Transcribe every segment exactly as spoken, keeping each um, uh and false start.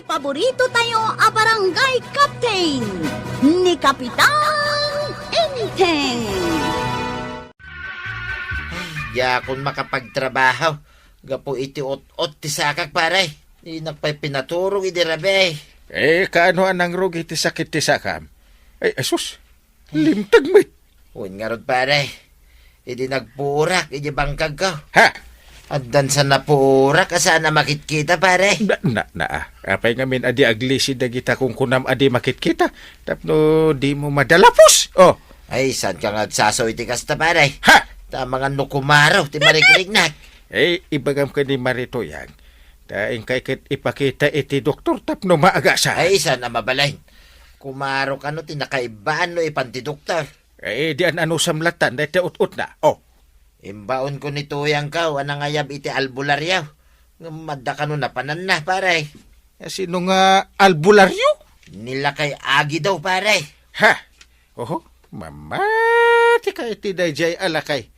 Paborito tayo a barangay captain, ni Kapitan Enteng. Diakon makapagtrabaho gapu iti ut-ot ti sakak, pare. Dinak pay pinaturog idi rabii. Eh, kaano a nangrugi ti sakit ti sakam? Ay, asus, limteg met. Wen ngarud, pare. Idi nagpurak iti bangkagko. Ha? Addan sa napurak a saan a makitkita, pare. Na, na, na, ah. Apay ngamin a di aglisi dagita kunkunam a di makitkita? Tapno dimo madalapos. Oh. Ay, saan ka nga agsasaw iti kasta, pare? Ha? Tama nga no kumaro ti marikiriknak. Eh, ibagam ken ni Marito yan. Ta inkay ket ipakita iti doktor tapno maagasan. Ay, saan a mabalin. Kumaro kano ti nakaibbaan no ipan ti doktor. Eh, di an-anusam latan, dayta ut-utna. Oh. Imbaonko ni Tuyangko a nangayab iti albularyo. Ngem adda kano napananna, pare. Eh, sino nga albularyo? Ni Lakay Agidaw, pare. Ha? Oho, mamatika iti dayjay a lakay.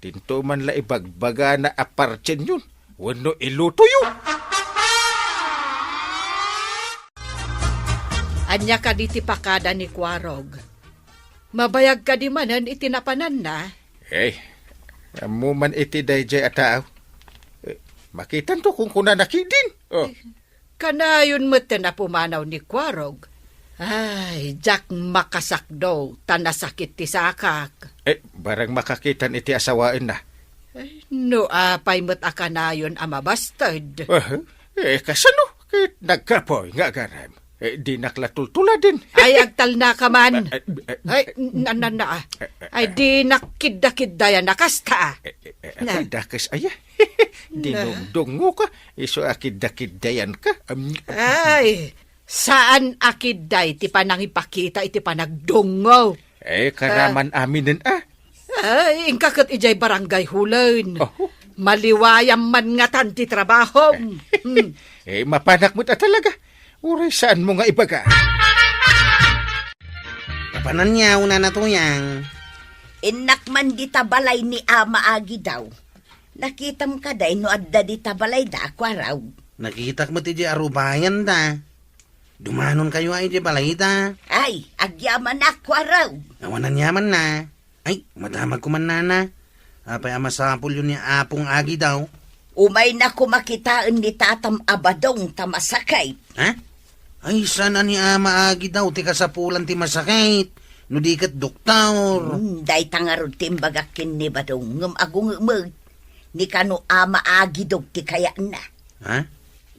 Dinto man la ibagbagana a partienyon wenno ilutoyo. Ania kadi ti pakada ni Kuarog? Mabayag kadi manen iti napananna? Eh, ammo man iti dayjay a tao. Eh, makitanto kunkunana ketdin. Oh. Kanayon met ti napumanaw ni Kuarog. Ay, diak makasakdo, ta nasakit ti sakak. Eh, barang makakitan iti asawaenna. Ay, no apay met a kanayon a mabasted. Ah, eh, kasano? Ket nagkapoy nga agarem. Eh, dinak la tultuladen. Ay, agtalnaka man. Eh, eh, eh, Ay, n-, n-, n-, ah. Eh, eh, Ay, eh. Dinak kidda-kiddayan a kasta, ah. Eh, eh, eh, Na. Apay dakes aya? Na. Dinungdungngoka, isu a kidda-kiddayanka. Am. Ay, saan a kidday ti panangipakita iti panagdungngo. Eh, karaman aminen, ah. Ay, inka ket idiay barangay hulen. Oh. Maliwayam man ngatan ti trabahom. Hmm. Eh, mapanak met a talaga. Uray saanmo nga ibaga. Napananyaw, Nana Tuyang. Innak man dita balay ni Ama Agidaw. Nakitam kadi no adda dita balayda, Kuarog? Nakitak met idiay arubayanda. Dumanonkayo a idiay balayda. Ay, agyamanak, Kuarog. Awan aniamanna. Ay, madamagko man, Nana. Apay a masapulyo ni Apong Agidaw? Umayna koma kitaen ni Tatam a Badong ta masakit. Ha? Ay, saan a ni Ama Agidaw ti kasapulan ti masakit, no di ket doktor? Hmm, dayta ngarud ti imbagak ken ni Badong, ngem agunget met. Ni kano Ama Agidaw ti kayatna. Ha?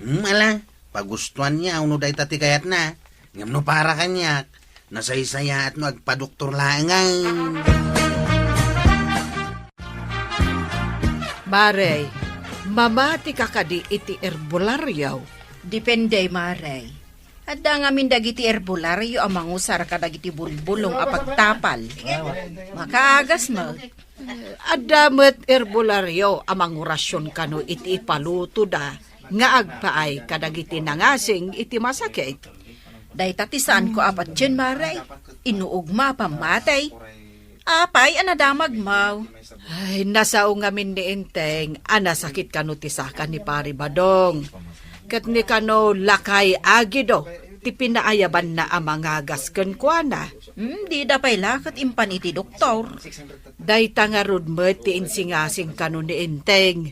Hmm, ala, pagustuanna no dayta ti kayatna. Ngem no para kaniak, nasaysayaat no agpadoktor laengen. Mare, mamatika kadi iti herbolario? Depende, Mare. Adda ngamin dagiti herbolario a mangusar kadagiti bulbulong a pagtapal. Makaagas met. Adda met herbolario a mangurasion kano iti ipalutoda nga agpaay kadagiti nangasing iti masakit. Dayta ti saanko a patien, Mare. Inuogma a pammatey. Apay a nadamagmo? Ay, nasao ngamin ni Enteng a nasakit kano ti saka ni Pari Badong. Ket ni kano Lakay Agido ti pinaayabanna a mangagas kenkuana. Hmm, dida pay la ket impan iti doktor. Dayta ngarud met ti insingasing kano ni Enteng.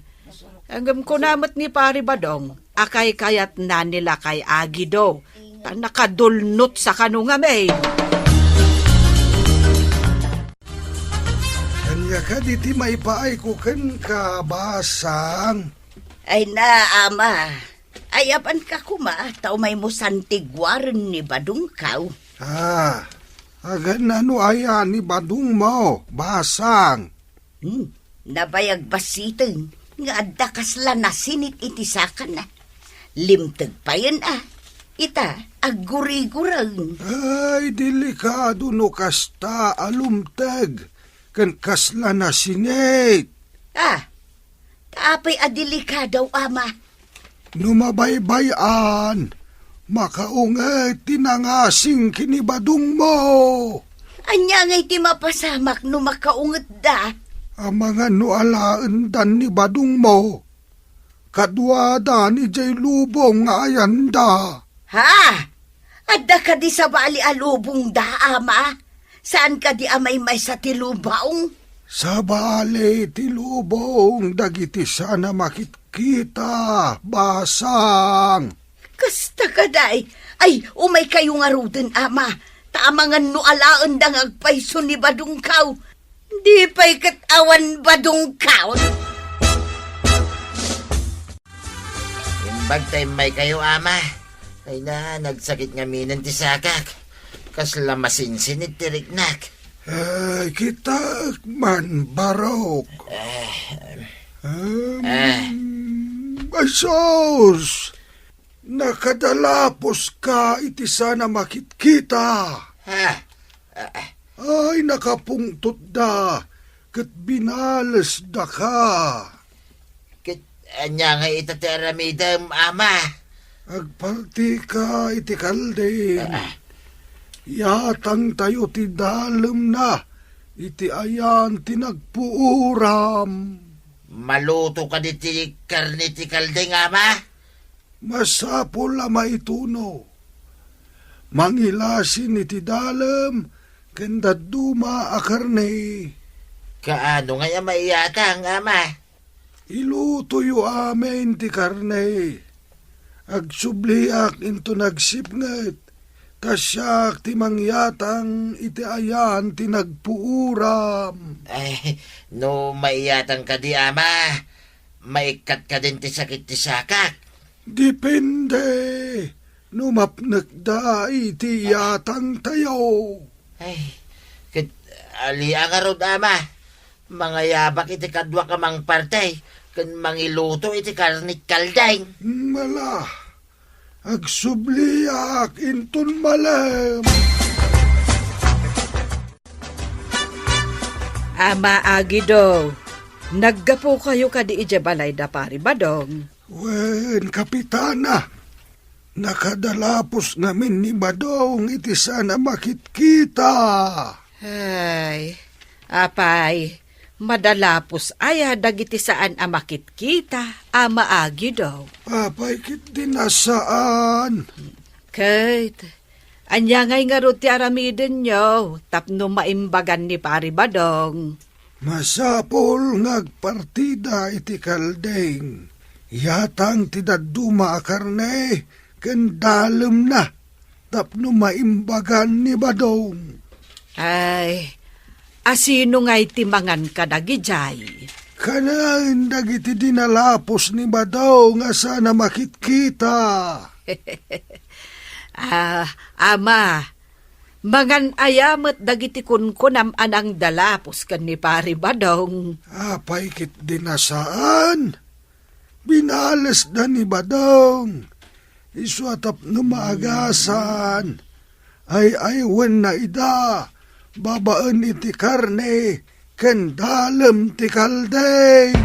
Ngem kuna met ni Pari Badong a kaykayatna ni Lakay Agido, ta nakadulnot sa kano ngamin. Ania kadi ti maipaayko kenka, Basang? Ay na, Ama. Ayabanka koma, ta umaymo santiguaren ni Badongko. Ah, aganna no aya ni Badongmo, Basang? Hmm, nabayag bassiten nga adda kasla nasinit iti sakana. Limteg payen a. Ita, agguriguren. Ay, delikado no kasta a lumteg ken kasla nasinit. Ah, ta apay a delikado, Ama? No mabaybay-an, makaunget ti nangasing ken ni Badongmo. Ania ngay ti mapasamak no makaungetda? Amangan no alaendan ni Badongmo. kaduadan idiay lubong nga ayanda. Ha? Adda kadi sabali a lubongda, Ama? Saan kadi a maymaysa ti lubong? Sabali ti lubong dagiti saan a makitkita, basang. Kasta kadi? Ay, umaykayo ngaruden, Ama. Ta amangan no alaenda nga agpayso ni Badongkaw. Di pay ket awan Badongkaw. Imbag ta immaykayo, Ama. Ay na, nagsakit ngaminen ti sakak. Kasla masinsinit ti riknak. Ay, kitak man, Barok. Eh, Em, eh. Ay, sus! Nakadalapuska iti saan a makitkita. Ha? Ah, ah. Ay, nakapungtotda, ket binalesdaka. Ket ania ngay ita ti aramidem, Ama? Agpartika iti kalding. Ah, ah. Iyatangtayo ti dalemna iti ayan ti nagpuuram. Maluto kadi ti karne ti kalding, Ama? Masapul a maituno. Mangilasin iti dalem ken dadduma a karne. Kaano ngay a maiyatang, Ama? Ilutoyo amin ti karne. Agsubliak inton agsipnget, ta siak ti mangyatang iti ayan ti nagpuuram. Ay, no maiyatang kadi, Ama, maikkat kadin ti sakit ti sakak? Depende no mapnekda iti iyatangtayo. Ay, ket ali a ngarud, Ama. Mangayabak iti kaduak a mangparti ken mangiluto iti karne ti kalding. Mala, agsubliak inton malem. Ama Agido, naggapukayo kadi idiay balay da Pari Badong? Wen, Kapitana, nakadalapos ngamin ni Badong iti saan a makitkita. Ay, apay, madalapos aya dagiti saan a makitkita, Ama Agido? Apay ketdi a saan? Ket, ania ngay ngarud ti aramidenyo tapno maimbagan ni Pari Badong? Masapul nga agpartida iti kalding. Iyatang ti dadduma a karne ken dalemna tapno maimbagan ni Badong. Ay, asino ngay ti mangan kadagidiay? Kanen dagiti dinalapos ni Badong a saan a makitkita. Ah, Ama, mangan aya met dagiti kunkunam a nangdalapos ken ni Pari Badong? Apay ketdi a saan? Binalesda ni Badong. Isu a tapno maagasan, ay-aywenna ida babaen iti karne ken dalem ti kalding.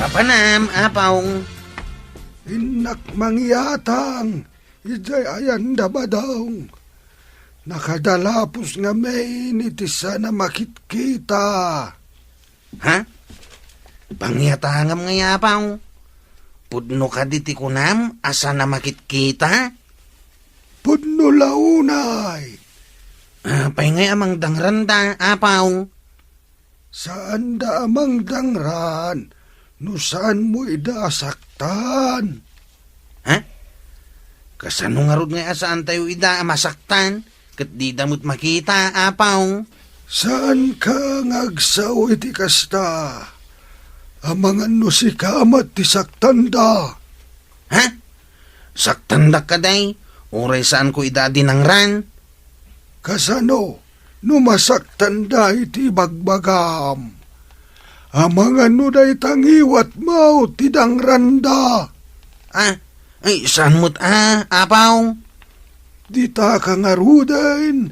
Mapanam, Apaw. Innak mangiyatang idiay ayan da Badong. Nakadalapos ngamin iti saan a makitkita. Ha? Pangiyatangam ngay, Apaw. Pudno kadi ti kunam a saan a makitkita? Pudno la unay. Apay ngay a mangdangranda, Apaw? Saanda a mangdangran no saanmo ida a saktan. Ha? Kasano ngarud ngay a saantayo ida a masaktan ket dida met makita, Apaw? Saanka nga agsao iti kasta. Amangan no sika met ti saktanda. Ha? Saktandak kadi, uray saanko ida a dinangran? Kasano no masaktanda iti ibagbagam? Amangan no dayta ngiwatmo ti dangranda. Ah, ay, saan met a, Apaw? Ditaka ngaruden,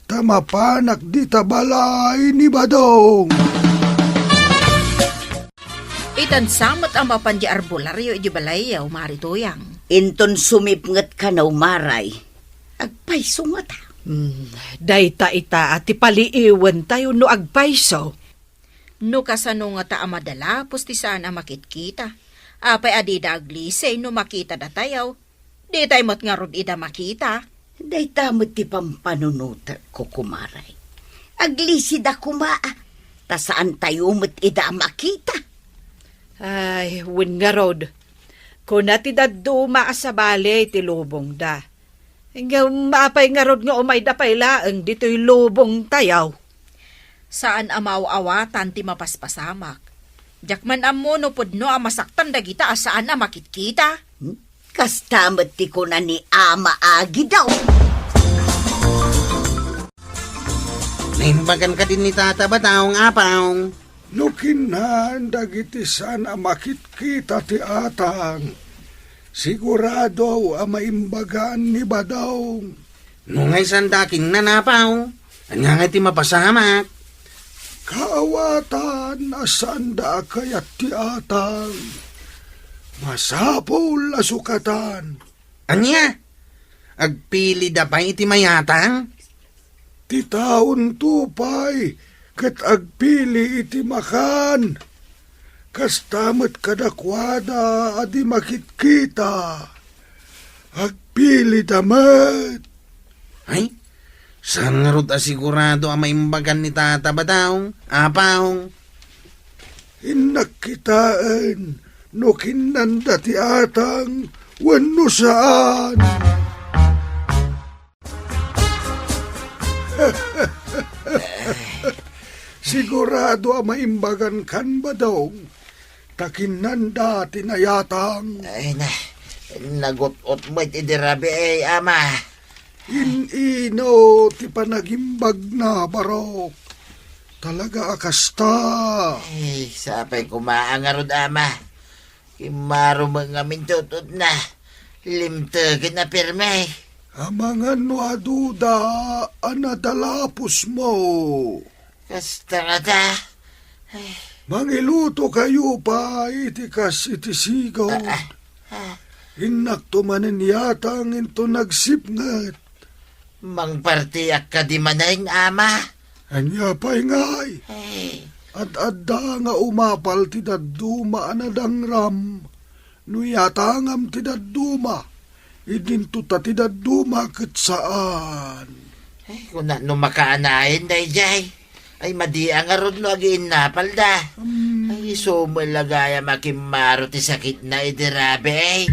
ta mapanak dita balay ni Badong. Itan sa met a mapan di arbularyo iti balayyo, Mari Tuyang. Inton sumipnget kano, Maray. Agpayso ngata. Hmm, dayta ita a ti paliiwentayo no agpayso. No kasano ngata a madalapos ti saan a makitkita? Apay a dida aglisi no makita datayo? Ditay met ngarud ida makita. Dayta met ti pampanunotek, kukumare. Aglisida koma, ta saantayo met ida a makita. Ay, wen ngarud. Kuna ti dadduma a sabali ti lubongda. Ngem apay ngarud nga umayda pay laeng ditoy lubongtayo? Saan a maaw-awatan ti mapaspasamak. Diak man ammo no pudno a masaktan dagita a saan a makitkita. Hmm? Kasta met ti kuna ni Ama Agidaw. Naimbagan kadi ni Tata Badaw, Apaw? No kinnan dagiti saan a makitkita ti atang, sigurado a maimbagan ni Badaw. No ngay sanda kinnan, Apaw, ania ngay ti mapasamak? Kaawatan a sanda a kayat ti atang. Masapul a sukatan. Ania? Agpilida pay iti mayatang? Ti taonto pay ket agpili iti makan. Kasta met kadakuada a di makitkita. Agpilida met. Ay, saan ngarud a sigurado a maimbagan ni Tata Badaw, Apaw? Innak kitaen no kinnanda ti atang wenno saan. Sigurado a maimbagan kan Badong, ta kinnanda ti nayatang. Ay na, nagut-ot met idi rabii, Ama. In-ino ti panagimbagna, Barok? Talaga a kasta. Ay, sapay koma a ngarud, Ama. Kimmaro met ngamin ti ut-utna. Limtegen a pirme. Amangan no aduda a nadalapos mo. Kasta ngata. Ay. Mangiluto kayo pay iti kas iti sigud. Ah, ah, ah. Innakto manen yatang inton nagsipnget. Mangpartiak kadi manen, Ama? Ania pay ngay? Ay. Ad-adda nga umapal ti dadduma a nadangram. No yatangam ti dadduma, idinto ta ti dadduma ket saan. Ay, kuna no makaanayen daydiay. Ay, madi a ngarud no agiinnapalda. Hmm. Ay, isu met la gayam a kimmaro ti sakitna idi rabii.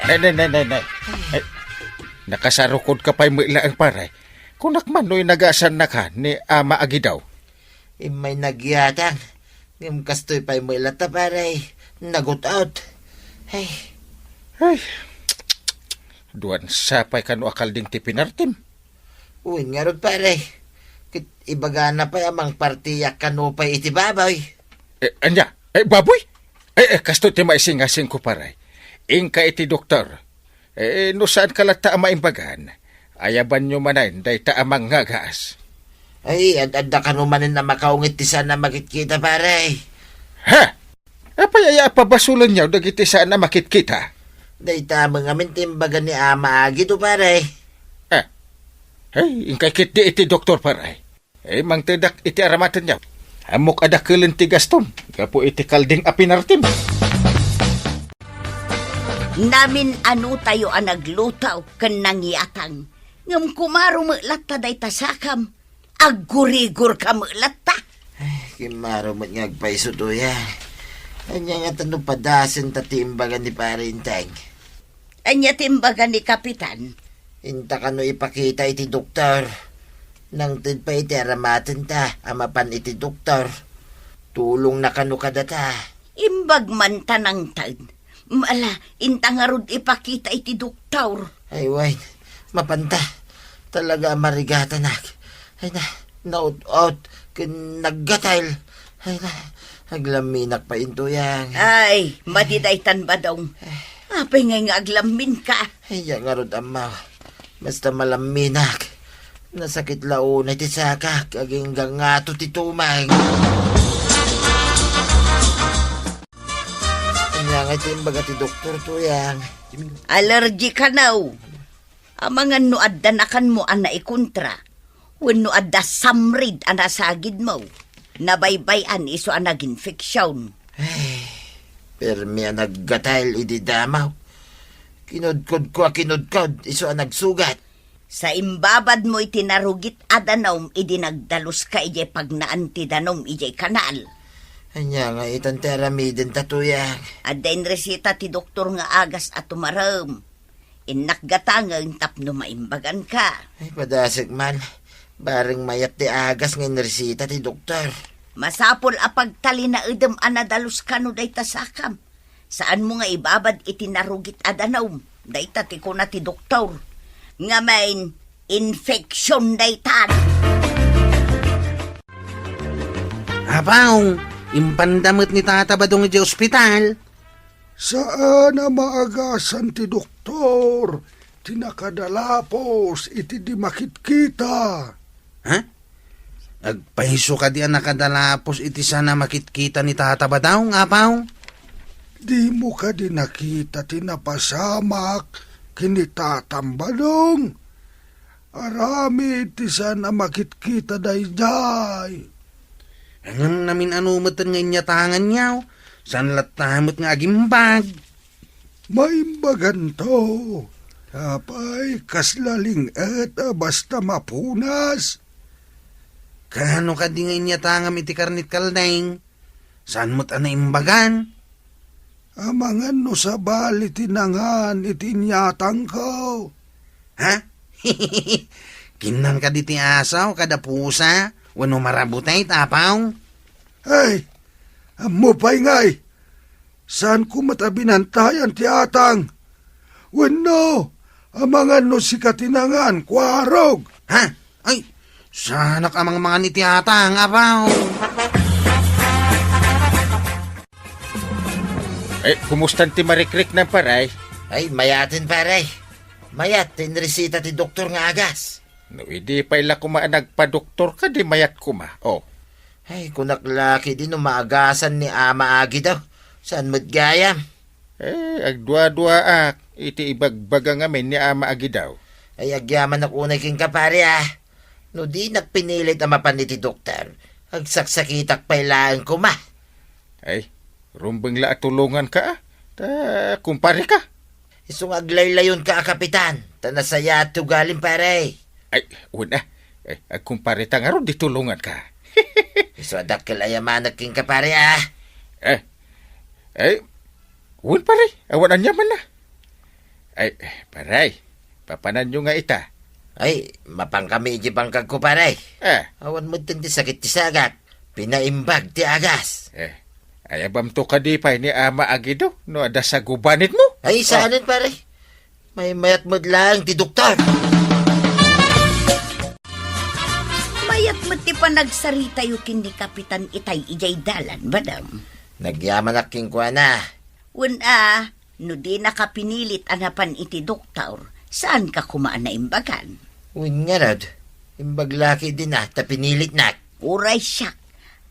Nay, nay, nay, nay, nay. Ay, nakasarukodka pay met laeng, pare. Kunak man no inagasannak ni Ama Agidaw. Immay nagyatang. Ngem kastoy pay met latta, pare. Nagut-ot. Ay. Ay. Duan sapay kano a kalding ti pinartim. Wen ngarud, pare. Ket ibagana pay a mangpartiak kano pay iti baboy. Eh, ania? Eh, baboy? Eh, eh, kastoy ti maisingasingko, pare. Inka iti doktor. Eh, no saanka latta a maimbagan, ayabanyo manen dayta a mangngagas. Ay, ad-adda kano manen a makaungit ti saan a makitkita, pare. Ha? Apay aya a pabasolenyo dagiti saan a makitkita? Dayta met ngamin ti imbaga ni Ama Agidaw, pare. Ah. Ay, inka ketdi iti doktor, pare. Eh, mangtedak iti aramatenyo. Ammok a dakelen ti gastom gapu iti kalding a pinartim. Namin-anotayo a nagluto ken nangyatang. Ngem kumaro met latta dayta sakam. Aggurigorka met latta. Ay, kimmaro met nga agpayso, Tuyang. Ania ngata no padasenta ti imbaga ni Pare Enteng? Ania ti imbaga ni Kapitan? Inta kano ipakita iti doktor. Nangted pay iti aramatenta a mapan iti doktor. Tulongna kano kadata. Imbag man ta nangted. Ala, inta ngarud ipakita iti doktor. Ay, wen, mapanta. Talaga a marigatanak. Ay na, naut-ot, ken naggatel. Ay na, aglamminak pay, Tuyang. Ay, madi daytan, Badong. Apay ngay nga aglamminka? Ay, ya ngarud, Ama. Basta malamminak. Nasakit la unay ti sakak, agingga ngato ti tumeng. Ania ngay ti imbaga ti doktor, Tuyang? Allergy kano. Amangan no adda nakanmo a naikontra. Wenno adda samrid a nasagidmo? Nabaybay-an isu a naginfeksion. Permi a naggatel idi damaw. Kinudkodko a kinudkod isu a nagsugat. Sa imbabadmo iti narugit a danum idi nagdaluska idiay pagnaan ti danum idiay kanal. Ania nga itan ti aramidenta, Tuyang? Adda inresita ti doktor nga agas a tumarem. Innak gatangen tapno maimbaganka. Ay, padasek man. Bareng mayat ti agas nga inresita ti doktor. Masapul a pagtalinaedem a nadaluska no dayta sakam. Saanmo nga ibabad iti narugit a danum. Dayta ti kuna ti doktor. Ngamin, infection daytan. Apaw, impanda met ni Tata Badong idiay ospital. Saan a maagasan ti doktor ti nakadalapos iti di makitkita. Ha? Agpayso kadi a nakadalapos iti saan a makitkita ni Tata Badong, apaw? Dimo kadi nakita ti napasamak ken ni Tatam Badong? Aramid ti saan a makitkita daydiay. Ngem namin-ano met nga inyatanganyo, saan latta met nga agimbag. Maimbaganto. Apay, kasla ling-et a basta mapunas. Kaano kadi nga inyatangam iti karnit kaldeng? Saan met a naimbagan? Amangan no sabali ti nangan iti inyatangko. Ha? Kinnan kadi ti asaw kada pusa wenno marabutay, apaw? Ay, ammo pay ngay. Saanko met a binantayan ti atang. Wenno, amangan no sika ti nangan, kuarog. Ha? Ay, saanak a mangmangan iti atang, apaw. Eh, kumusta ti marikriknam, pare? Ay, mayaten, pare. Mayat ti inresita ti doktor nga agas. No idi pay la koma a nagpadoktor ka, di mayat koma. Oh. Ay, kunak la ketdi no maagasan ni Ama Agidaw. Saan met gayam? Eh, agduaduaak iti ibagbaga ngamin ni Ama Agidaw. Ay, agyamanak unay kenka, pare, ah. No dinak pinilit a mapan iti doktor, agsaksakitak pay laeng koma. Ay, rumbeng la a tulonganka, ah. Ta kumpare ka. Isu nga aglaylayonka a kapitan, ta nasayaat ti ugalim, pare. Ay, wen, ah. Ay, agkumpare ta ngarud di tulonganka. Isu a dakkel a yamanak kenka, pare, ah. Eh, ay, wen, pare, awan aniamanna. Ay, pare, papananyo nga ita? Ay, mapankami iti bangkagko, pare. Eh. Awan metten ti sakit ti sagak. Pinaimbag ti agas. Eh, ayabamto kadi pay ni Ama Agido no adda sagubanitmo? Ay, saanen, pare. Maymayat met laeng ti doktor. Mayat met ti panagsaritayo ken ni Kapitan itay idiay dalan, madam. Nagyamanak kenkuana. Wen a, no dinaka pinilit a napan iti doktor, saanka koma a naimbagan? Wen ngarud, imbag la ketdin a ta pinilitnak. Uray siak,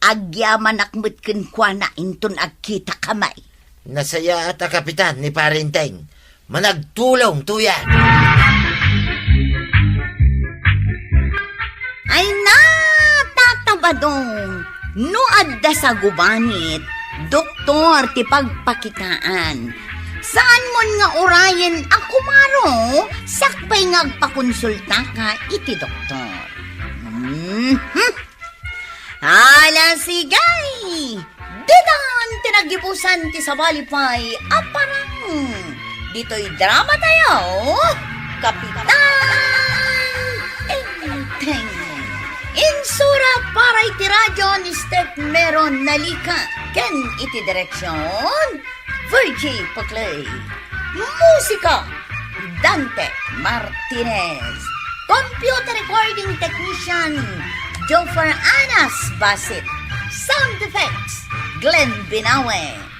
agyamanak met kenkuana inton agkitakami. Nasayaat a kapitan ni Pare Enteng. Managtulong, Tuyang! Ay na, Tata Badong, no adda sagubanit, doktor ti pagpakitaan. Saanmon nga urayen a kumaro, sakbay nga agpakonsultaka iti doktor. Mhm. Ala, sige! Ditan ti naggibusan ti sabali pay a parang. Ditoy drama tayo, Kapitan Enteng. Insura para iti radyo ni Steph Meron Nalika ken iti direksyon, Virgie Paclay. Musika, Dante Martinez. Computer recording technician, Joffer Anas Basit. Sound effects, Glenn Binawe.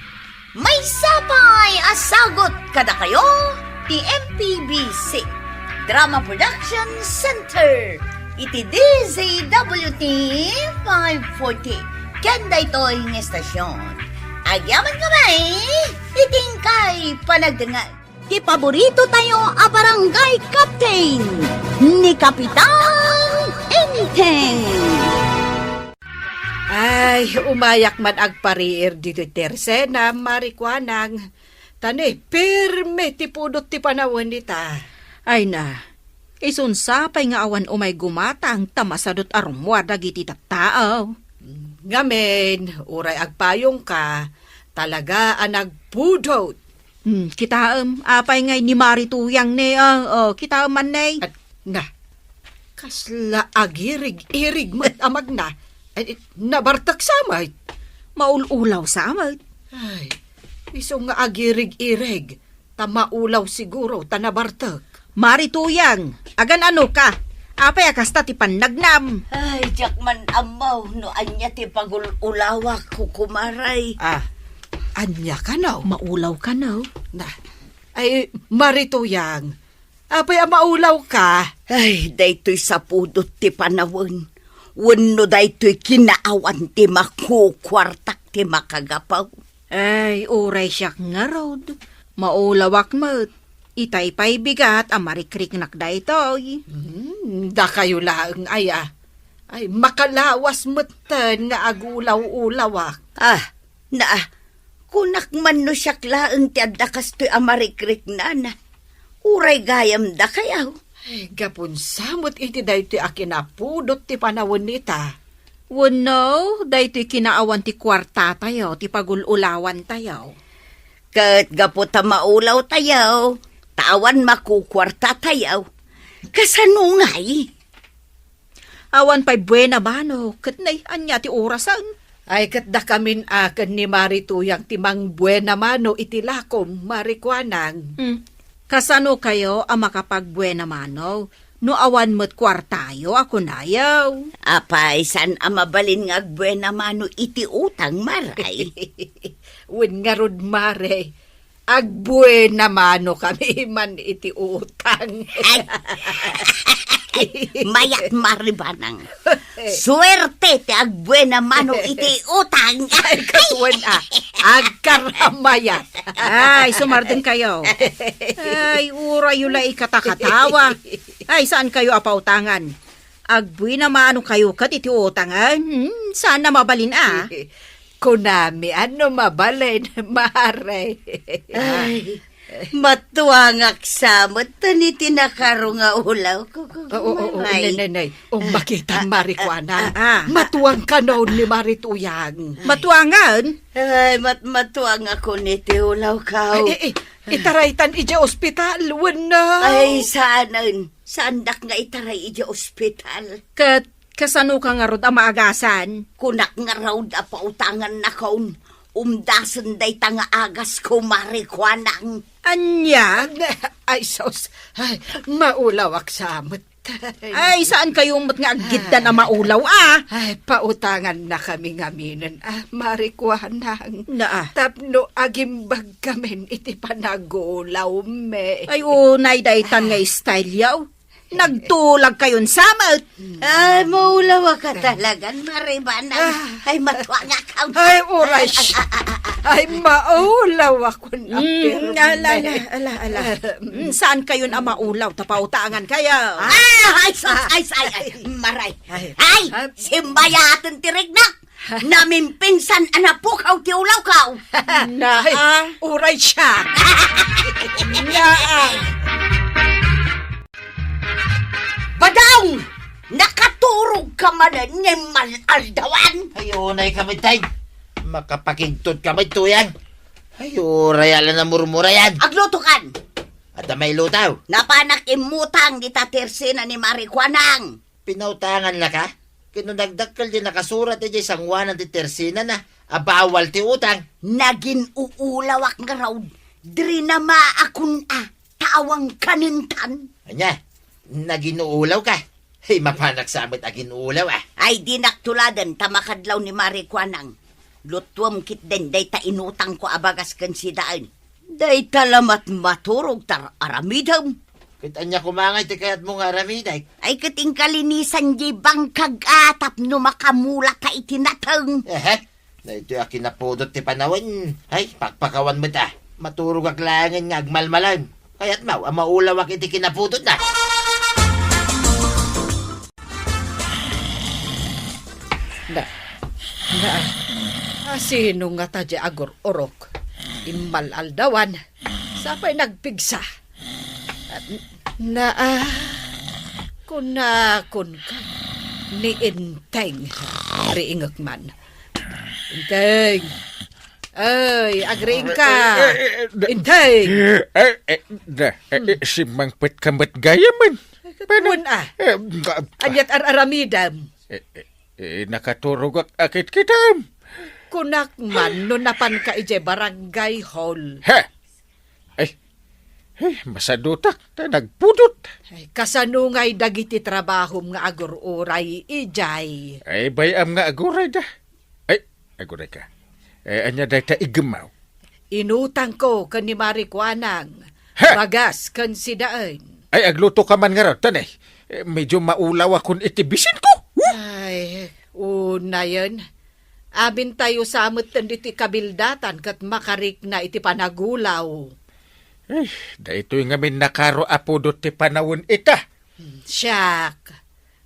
Maysa pay a sagut kadakayo ti M P B C Drama Production Center iti D Z W T five forty. Ken daytoy nga estasyon, agyamankami iti inkay panagdengngeg. Ti paborito tayo a barangay captain, ni Kapitan anything. Ay, umayak man agpariir ditoy tersena, Mari Kuanang. Ta ne, pirme ti pudot ti panawen ita. Ay na, isun sapay nga awan umay gumatang ta masadut a rummuar dagiti tattao. Ngamin, uray agpayongka, talaga a nagpudot. Hmm, kitaem, apay ngay ni Mari Tuyang ne, ah, oh, kitaem man ne. At, na, kasla agirig-irig met a magna. Ay, nabartek sa met. Maul-ulaw sa met. Ay, isu nga agirig-irig, ta maulaw siguro, ta nabartek. Mari Tuyang, agan-anoka? Apay a kasta ti pannagnam? Ay, diak man ammo no ania ti pagul-ulawak, kukumaray. Ah, ania kano? Maulaw kano? Na, ay, Mari Tuyang, apay a maulawka? Ay, daytoy sapudot ti panawen. Wenno daytoy kinaawan ti makukuartak ti makagapu. Ay, uray siak ngarud. Maulawak met. Itay pay bigat a marikriknak daytoy. Hmm, dakayo laeng aya. Ay, makalawas metten nga agulaw-ulawak. Ah, na, kunak man no siak laeng ti adda kastoy a marikriknan. Uray gayam dakayo. Ay, gapun sa met iti daytoy a kinapudot ti panawen ita. Wenno, daytoy kinaawan ti kuartatayo, ti pagul-ulawantayo. Ket gapu ta maulawtayo, ta awan makukuartatayo. Kasano ngay? Awan pay buena mano, ket nay, ania ti orasen? Ay, ket dakamin a ken ni Mari Tuyang ti mangbuena mano iti lakom, Mari Kuanang. Hmm. Kasano kayo a makapagbuena mano no awan met kuartayo a kunayo? Apay, saan a mabalin nga agbuena mano iti utang, Maray? Wen ngarud, Mare, agbuena mano kami man iti utang. Ay. Mayat, Mari Banang. Suerte ti agbuena mano iti utang. Ay, katuan a. Agkaramayat. Ay, sumardeng kayo. Ay, urayo la ikatakatawa. Ay, saan kayo a pautangan? Agbuena mano kayo ket iti utang, ah? Hmm, saan a mabalin, ah? Kunami, ano mabalin, Mare? Ay, matuangak sa met iti nakaro nga ulaw ko, ko, ko, Oo, oo, Maray. Nay, nay, nay. O, Ah, makita, ah, Mari ah, Kuana. Ah, ah. Matuang kano ni Mari Tuyang. Matuangan? Ay, mat-, matuang ako niti ulaw ka. Ay, eh, eh, itaraytan iti ospital, wenno? Ay, saanen. Saandak nga itaray iti ospital. Ket kasano ka ngarud a maagasan? Kunak ngarud a pautangannakon. Umdasen dayta nga agas ko, Mari Kuanang. Ania? Ay, sus. Ay, maulawak sa met. Ay, saan kayo met nga aggiddan a maulaw, ah? Ay, pautangannakami ngaminen, ah, Mari Kuanang. Naa. Tapno agimbagkamin iti panagulawmi. Ay, unay daytan nga style yaw. Nagtulag kayon sa met. Ay, maulaw ka talagan, Mari Banang. Ah. Ay, matuangak. Ay, uray. Ay, ay, ay, ay, ay, ay. Ay, maulaw ako na Mm, pirmi. Ala, ala, ala, ala. Mm, saan kayon a maulaw? Ta pautangan kayo. Ah, ay, sus, ay, ay, ay, Maray. Ay. Ay, Ah. simbayaten ti riknak. Namimpinsan a napukaw ti ulaw kaw. Na, Ay, ah. uray siya. Na, ah. Badong! Nakaturog ka manen nga mal-aldawan? Ay, unay kami, tay. Makapakigtot kami, tuyang. Ay, uray ala na murmurayan. Agluto kan. Adda mailutaw. Napanak immutang dita tersena ni Mari Kuanang. Pinautangan na ka? Ket no nagdakkel ti nakasurat idiay sanguanan ti tersenana a bawal ti utang. Nagin-uulawak ngarud. Diri na maakun a. Tawang kanintan. Ania? Nagin-uulaw ka? Hey, mapanak sa met agin-uulaw, ah. Ay, dinak tuladen ta makadlaw ni Mari Kuanang. Lutuem ketdin dayta inutangko a bagas ken sidaen. Dayta la met maturog ta aramidem. Ket ania koma ngay ti kayatmo nga aramidek? Ay, ket inkalinisan di bangkag a tapno makamula ta iti nateng. Ehe. Daytoy a kinapudot ti panawen. Ay, pakpakawan met a. Maturogak laengen nga agmalmalem. Kayatmo a maulawak iti kinapudotna. Na, na, ah, sino ngata diay agur-urok? Immal-aldawan. Sapay nagpigsa. Na, ah, kunakon ka ni Enteng. Riingek man. Enteng. Ay, agriing ka. Eh, eh, eh, da- Enteng. Eh, eh, da- eh, eh, simmangpet ka met gayamen. Ay, ket wen, ah. Eh, da- Aniat ar-aramidem? Eh, eh, eh, nakaturogak a kitkitam. Kunak man no napanka idiay barangay hall. He! Ay, ay, masadutak ta nagpudot. Ay, kasano ngay dagiti trabahom nga agur-uray idiay? Ay, bay-am nga aguray da. Ay, aguray ka. Eh, ania dayta iggemmaw? Inutangko ken ni Mari Kuanang, Ha? Bagas ken sidaen. Ay, agluto ka man ngarud, tanay. Eh, medyo maulawakon iti bisinko. Huh! Ay, unayen. Amintayo sa metten ditoy kabildatan ket makarikna iti panagulaw. Eh, daytoy ngamin nakaro a pudot ti panawen ita. Hmm, siak,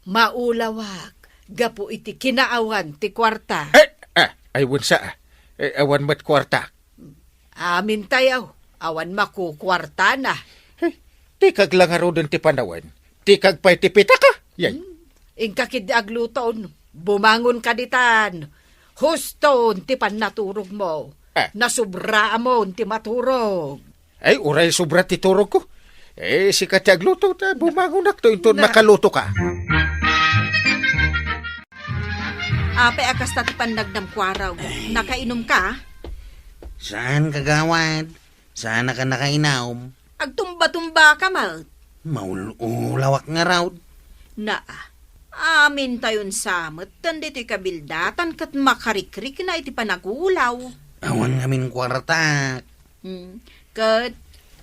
maulawak gapu iti kinaawan ti kuarta. Eh, ah, ay, wensa, ah. Eh, awan met kuarta. Amintayo, awan makukuartana. Eh, tikag la ngaruden ti panawen. Tikag pay ti pitaka. Yay. Hmm, inka ketdi agluton. Bumangon ka ditan. Huston ti pannaturogmo. Ah. Nasubraamon ti maturog. Ay, uray sobra ti turogko. Eh, sika ti agluto, ta bumangonakto inton Na- makaluto ka. Apay a kasta ti pannagnam, kuarog? Ay. Nakainom ka? Saan, kagawad. Saan ka nakainom. Agtumba-tumba ka met. Maul-ulawak ngarud. Naa, amintayon sa metten ditoy kabildatan ket makarikrikna iti panagulaw. Awan ngamin kuartak. Hmm. Ket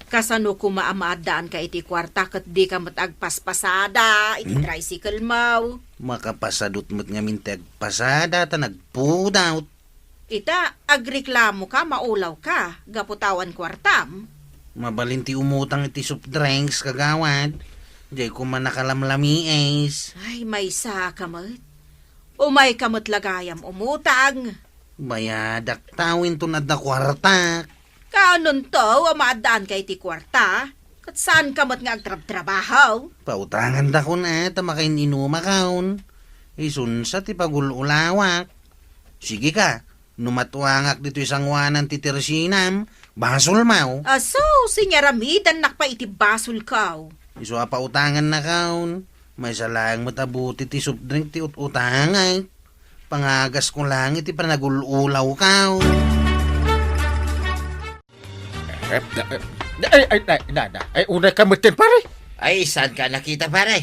kasano koma a maaddaanka iti kuarta ket dika met agpaspasada iti Hmm? tricycle mo? Makapasadut met ngamin ti agpasada ta nagpudot. Ita, agreklamoka, maulawka, gapu ta awan kuartam? Mabalin ti umutang iti soft drinks, kagawad. Diay koma nakalamlamiis. Ay, maysa ka met. Umay ka met la gayam umutang. Bayadak ta, inton adda kuartak. Kaanonto a maaddaanka iti kuarta, ket saanka met nga agtrabtrabaho? Pautangandakon, a, ta makain-inumakon. Isunsa ti pagul-ulawak. Sige ka, no matuangak ditoy sangoanan ti tersinam, basolmo. Aso, sinaaramidannak pay iti basolko. Isu a pautangannakon. Maysa laeng met a buti ti soft drink ti ut-utangek. Pangagasko laeng iti panagul-ulawko. Eh, eh, ay, ay, ay, na, na. Ay, unay ka metten, pare. Ay, saanka nakita, pare?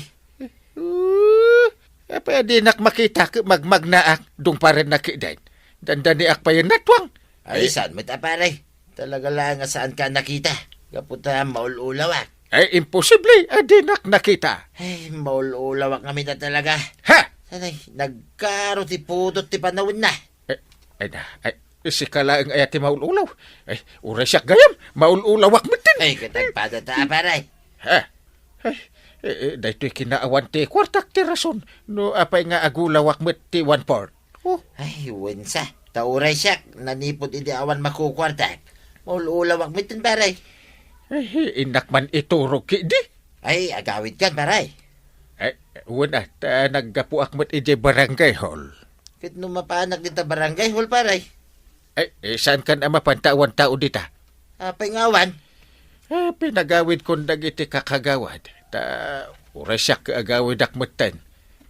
Uh, apay a dinak makita ket magmagnaak, dungparen nakiden. Dandaniak payen natuang. Ay, Eh. saan met a, pare? Talaga laeng a saanka nakita. Gapu ta maul-ulawak. Ay, imposible a dinak nakita. Ay, maul-ulawak ngamin a talaga. Ha? Sanay, nagkaro ti pudot ti panawenna. Eh, ay na, ay, sika laeng aya ti maul-ulaw. Ay, uray siak gayam, maul-ulawak metten. Ay, ket agpadata, pare. Ha? Ay, eh, eh, daytoy kinaawan ti kuartak ti rason. No apay nga agulawak met ti one-fourth. Oh. Ay, wensa. Ta uray siak, nanipud idi awan makukuartak. Maul-ulawak metten, pare. Ay, innak man iturog ketdi. Ay, agawidkan, pare. Ay, wen a, ta naggapuak met idiay barangay hall. Ket no mapanak dita barangay hall, pare? Ay, eh, saankan a mapan ta awan tao dita? Apay nga awan? Eh, pinagawidkon dagiti kakagawad. Ta uray siak agawidak metten.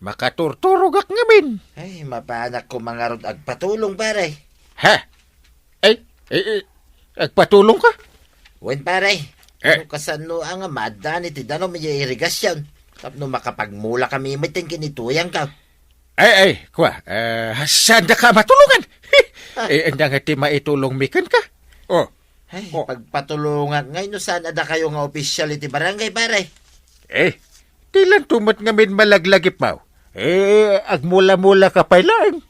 Makaturturogak ngamin. Ay, mapanak koma ngarud agpatulong, pare. Ha? Ay, eh, eh, agpatulong ka? Wen, pare. Eh. No kasano a nga maaddaan iti danum idiay irigasion tapno makapagmula kami metten ken ni tuyangko. Ay, ay, kua, eh, saandaka a matulongan? Ah. Eh, ania nga ti maitulongmi kenka? Oh. Ay, Oh. pagpatulongak ngay no saan a dakayo nga opisyal iti barangay, pare. Eh, dilanto met ngamin malaglagipmo. Eh, agmula-mula ka pay laeng.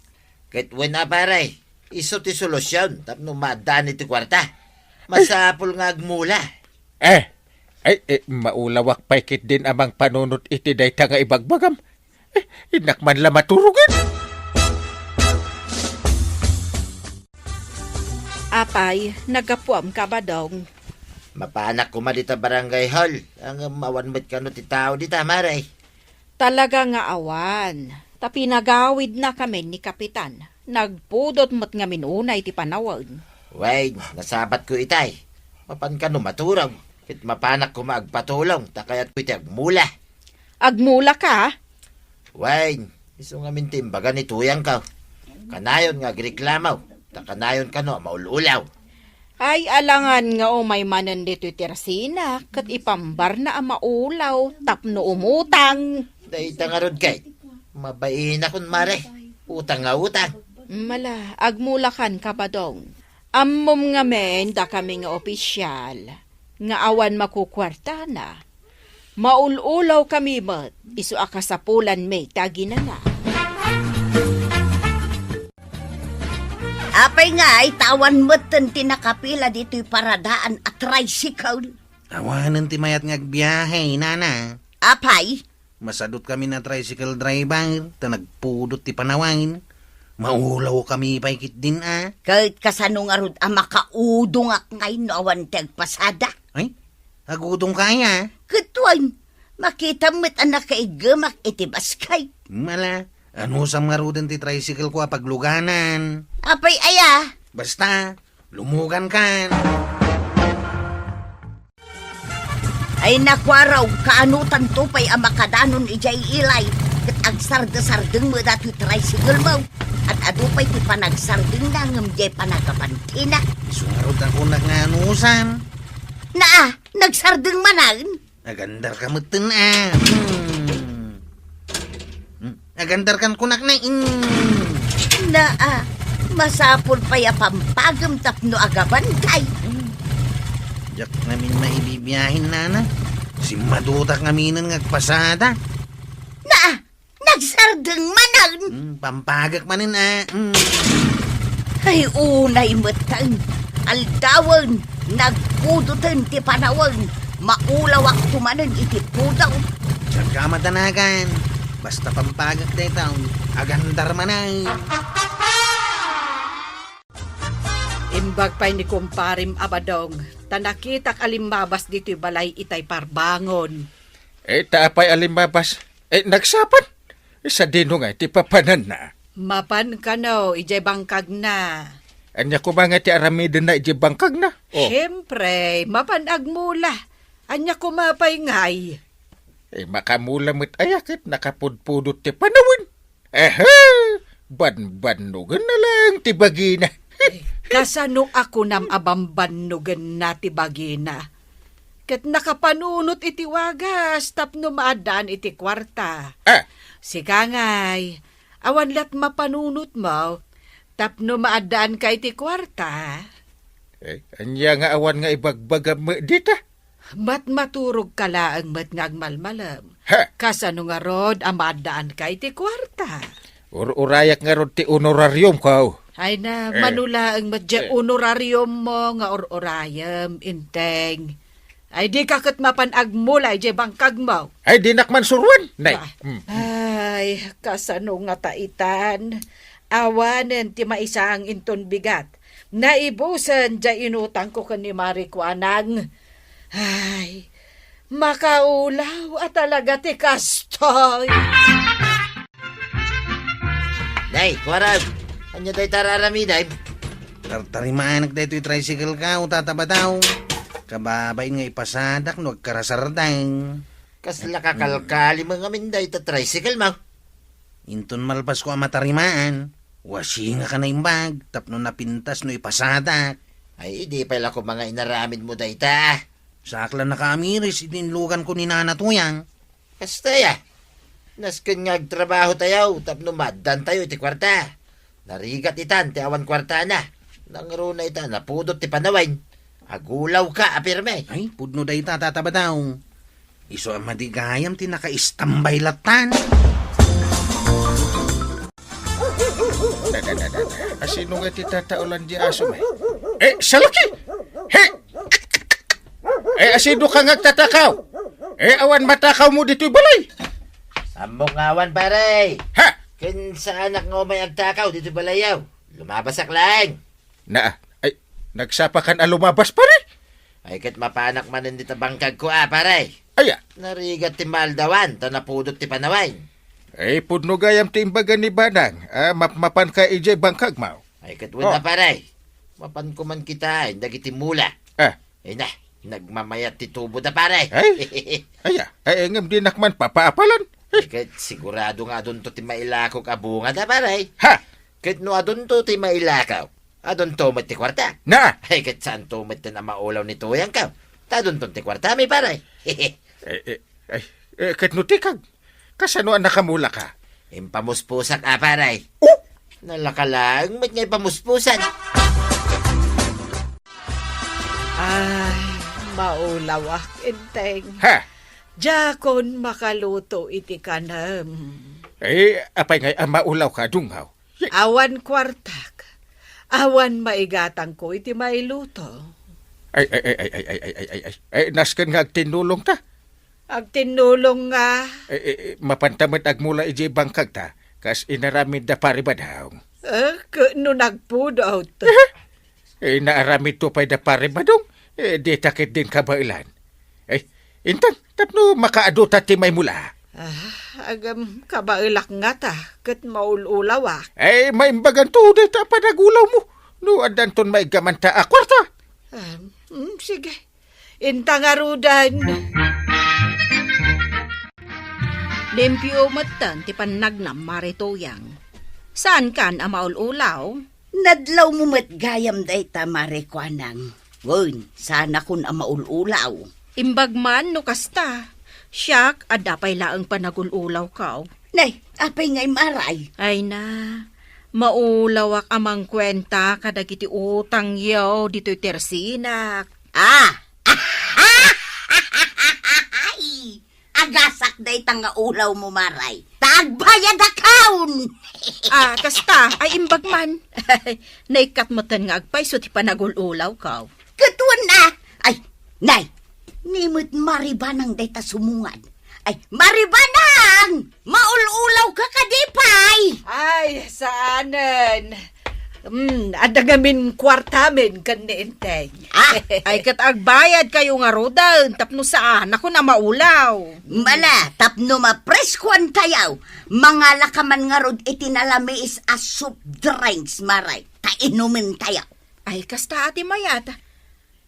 Ket wen a, pare, isu ti solusion tapno maaddaan iti kuarta. Masapul nga agmula. Eh, ay, eh, maulawak pay ketdin a mangpanunot iti dayta nga ibagbagam. Eh, innak man la maturogen. Apay, naggapuam ka, Badong? Mapanak koma dita barangay hall. Ngem awan met kano ti tao dita, Mare. Talaga nga awan. Ta pinagawidnakamin ni Kapitan. Nagpudot met ngamin unay ti panawen. Wen, nasabatko itay. Mapan kano maturog. Ket mapanak koma agpatulong, ta kayatko iti agmula. Agmula ka? Wen, isu ngamin ti imbaga ni Tuyang ka. Kanayon nga agreklamo, ta kanayon kano a maul-ulaw. Ay, alangan nga umay manen ditoy tersina, ket ipambarna a maulaw tapno umutang. Dayta ngarud kay, mabainak, Mare. Utang nga utang. Mala, agmulakan ka, Badong. Ammom ngamin dakami nga opisyal nga awan makukuartana. Maul-ulaw kami met, isu a kasapulanmi ti aginana. Apay ngay, ta awan metten ti nakapila ditoy paradaan a tricycle? Awanen ti mayat nga agbiahe, nana. Apay? Masadut kami a tricycle driver, ta nagpudot ti panawen. Maulaw kami pay ketdin a. Ket kasano ngarud a makaudongak ngay no awan ti agpasada? Ay, agudong ka aya? Ket wen, makitam met a nakaiggemak iti basket. Mala, anusam ngaruden ti tricycle ko a pagluganan. Apay aya? Basta, lumugan kan. Ay nakuaraw, kaano tanto pay a makadanon idiay ilay, ket agsardesardeng met datoy tricycle mo. Ad-adu pay ti panagsardengna ngem diay panagapantina. Isu ngarud a kunak nga anusam. Naa, nagsardeng manen. Agandar ka metten a. Hmm. Hmm. Agandar kan kunak na in. Naa, masapul pay a pampagem tapno agabantay. Hmm. Diak ngamin maibibiahen, nana. Simmadutak ngaminen nga agpasada. Naa, nagsardeng manen. Hmm, pampagek manen a. Hmm. Ay, unay metten. Aldawen, nagpudoten ti panawen. Maulawakto manen iti pudaw. Diak ka madanagan. Basta pampagek dayta, agandar manen. Imbag pay ni kumparem a Badong, ta nakitak a limmabas ditoy balay itay parbangon. Eh, ta apay a limmabas? Eh, nagsapat? Eh, sadino nga ti papananna? Mapan kano, idiay bangkagna. Ania koma nga ti aramidenna idiay bangkagna? Oh. Siempre, mapan agmula. Ania koma pay ngay? Eh, makamula met aya ket nakapudpudot ti panawen. Ehe! Banbannogenna laeng ti bagina. Kasano a kunam a banbannogenna ti bagina? Ket nakapanunot iti wagas tapno maaddaan iti kuarta. Ah! Sika ngay, awan la't mapanunotmo tapno maaddaanka iti kuarta? Eh, ania nga awan nga ibagbagam dita? Matmaturogka laeng met nga agmalmalem. Ha! Kasano ngarud a maaddaanka iti kuarta? Ur-urayak ngarud ti honorariumko. Ay na, eh, mano laeng met diay, eh, honorariummo nga ur-urayem, Enteng. Ay, dika ket mapan agmula idiay bangkagmo. Ay, dinak man suroen. Nay. Ah. Hmm. Ay, kasano ngata itan? Awanen ti maisaang inton bigat. Naibusen diay inutangko ken ni Mari Kuanang. Ay, makaulaw a talaga ti kastoy. Nay, kuarag, ania dayta raramidem? Tartarimaanak daytoy tricycle ko, Tata Badaw. Kababain nga ipasadak no agkarasardeng. Kasla kakalkalim ngamin dayta tricycle mo? Inton malpasko a matarimaan, wasingak a naimbag tapno napintas no ipasadak. Ay, idi pay la koma nga inaramidmo dayta. Saak la nakaamiris idi inluganko ni Nana Tuyang. Kasta aya, nasken nga agtrabahotayo tapno maaddaantayo iti kuarta. Narigat itan ti awan kuartana. Nangruna ita napudot ti panawen. Agulawka a pirme. Ay, pudno dayta, Tata Badaw. Isu a madi gayam ti nakaistambay lattan. Da, da, da, da, da. Asino nga ti tataolan di aso, eh? Eh, salaki! He! Eh, asino ka nga agtatakaw? Eh, awan matakawmo ditoy balay? Ammok nga awan, pare. Ha? Ken saanak nga umay agtakaw ditoy balayyo. Lumabasak laeng. Naa, ay, Nagsapakan a lumabas, pare? Ay, ket mapanak manen dita bangkagko, a, pare. Aya? Narigat ti maaldawan, ta napudot ti panawen. Ay, pudno gayam ti imbaga ni Banang, a, mapmapanka idiay bangkagmo. Ay, ket wen a, pare. Mapanko man kitaen dagiti mula. Ah. Ay na, nagmamayat ti tubo da, pare. Ay? Aya, ay, ngem dinak man papaapalan. Ay, ket sigurado nga adunto ti mailakok a bunga da, pare. Ha? Ket no adunto ti mailakok, adunto met ti kuarta. Na? Ay, ket saanto met ti namaulaw ni Tuyang ka. Ta adunton ti kuarta mi, pare. Eh, eh, ay, eh, ket no tikag, kasano a nakamulaka? Impamuspusak, a, pare. Oh? Nalaka laeng met nga ipamuspusan. Ay, maulawak, Enteng. Ha? Diakon makaluto iti kanem. Eh, apay ngay a maulawka, Dungaw? Awan kuartak. Awan maigatangko iti mailuto. Ay, ay, ay, ay, ay, ay, ay, ay, ay, ay, nasken nga agtinnulongta. Agtinnulong nga. Eh, eh, eh, mapanta met agmula idiay bangkagta, kas inaramid da Pari Badong. Eh, ket no nagpudot. Eh, naaramidto pay da Pari Badong, eh, dita ketdin kabaelan. Eh, intang, tapno makaadu ta ti maimula. Ah, agam, kabaelak ngata, ket maul-ulawak. Eh, maimbaganto dayta a panagulawmo. No addanton maiggamanta a kuarta. Ah, mm, sige. Inta ngaruden. Limpio metten ti pannagnam, Mare Tuyang. Saankan a maul-ulaw? Nadlawmo met gayam dayta, Mare Kuanang. Wen, saanakon a maul-ulaw. Imbag man no kasta. Siak, adda pay laeng panagul-ulawko. Nay, apay ngay, Mare? Ay na, maulawak a mangkuenta kadagiti utangyo ditoy tersinak. Ah! Ay! Agasak dayta nga ulawmo, Mare. Ta agbayadakon! Ah, kasta, ay imbag man. Naikkat metten nga agpayso ti panagul-ulawko. Ket wen a, ay, nay, ni met Mare Banang dayta sumungad. Ay, Mare Banang! Maul-ulawka kadi pay? Ay, saanen. Hmm, adda ngamin kuartamin ken ni Enteng. Ah. Ay, ket agbayadkayo ngaruden tapno saanakon a maulaw. Ala, tapno mapreskoantayo, mangalaka man ngarud iti nalamiis a soft drinks, Mare, ta inumentayo. Ay, kasta a ti mayat.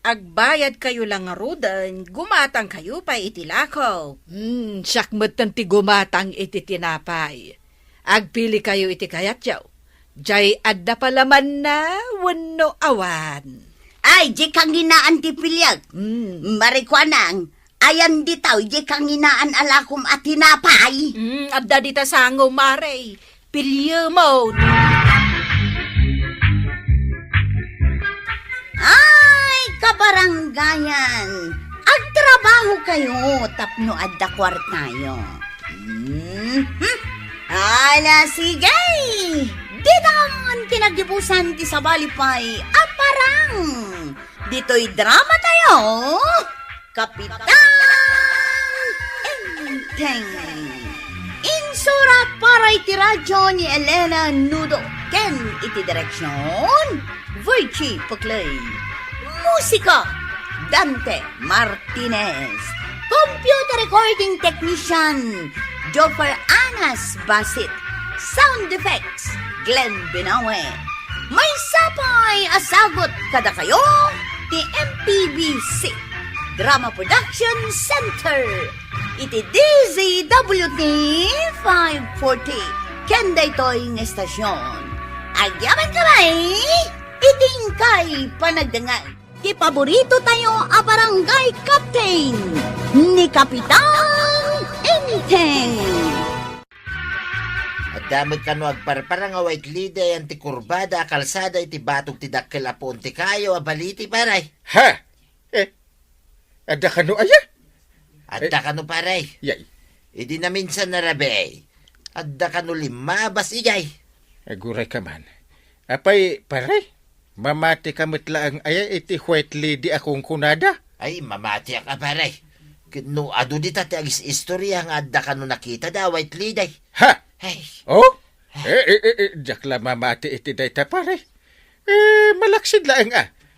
Agbayadkayo la ngaruden, gumatangkayo pay iti lako. Hmm, siak metten ti gumatang iti tinapay. Agpilikayo iti kayatyo. Jay adda palamanna wenno awan. Ay, jay kanginaan ti piliek. Hmm. Mare Kuanang, ayan ditoy jay kanginaan a lakom a tinapay. Hmm, adda dita sango, Mare. Piliemon. Ay, kabarangayan, agtrabahokayo tapno adda kuartayo. Mhm. Ala, sige! Dita nga man kinaggibusan ti sabali pay a parang ditoy drama tayo. Kapitan Enteng. Insurat para iti radyo ni Elena Nudo ken iti direksyon, Virgie Puclay. Musika, Dante Martinez. Computer recording technician, Joffer Anas Basit. Sound effects, Glenn Binawe. Maysa pay a sagut kadakayo ti M P B C Drama Production Center iti D Z W T five forty ken daytoy nga estasion. Agyamankami iti inkay panagdengngeg. Ti paborito tayo a barangay captain, ni Kapitan Enteng. Adda met kano agparparang a white lady ayan ti kurbada a kalsada iti batog ti dakkel a puon ti kayo a baliti, pare. Ha? Eh, adda kano aya? Adda Eh, kano, pare. Yay. Idi naminsan a rabii, adda kano limmabas idiay. Aguray ka man. Apay, pare? Mamati ka met laeng aya iti white lady a kunkunada? Ay, mamatiak a, pare. Ket no adu dita ti agis-istorya nga adda kano nakitada a white lady. Ha? Ay. Oh? Eh, eh, eh, eh, diak la mamati iti dayta, pare. Eh, malaksid laeng a.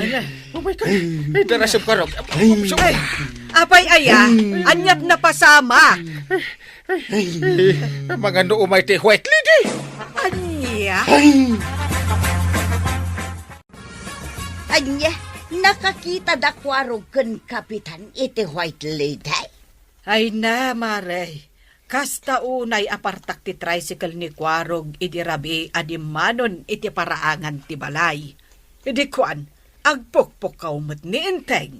Ay, darasem ka, Rog. Ay, apay aya, aniat napasama? Ay, mangano umay ti White Lady? Ania? Ania, nakakita da Kuarog ken Kapitan iti White Lady? Ay na, Mare, kasta unay a partak ti tricycle ni Kuarog idi rabii a dimmanon iti paraangan ti balay. Idi kuan, agpukpukkaw met ni Enteng.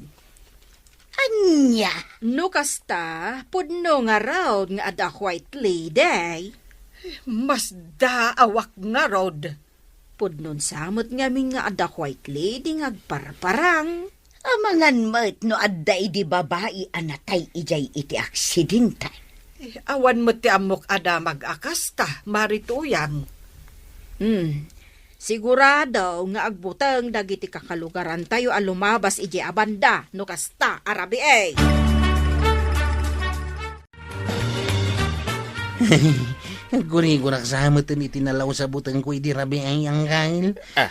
Ania? No kasta, pudno ngarud nga adda white lady. Masdaawak ngarud. Pudnon sa met ngamin nga adda white lady nga agparparang. Amangan met no adda idi babai a natay idiay iti aksidente. Eh, awan met ti ammok a damag a kasta, Mari Tuyang. Hmm. Sigurado nga agbuteng dagiti kakalugarantayo a lumabas idiay a banda no kasta a rabii. Aggurigorak sa met iti nalaus a butengko idi rabii, Angkel. Ah,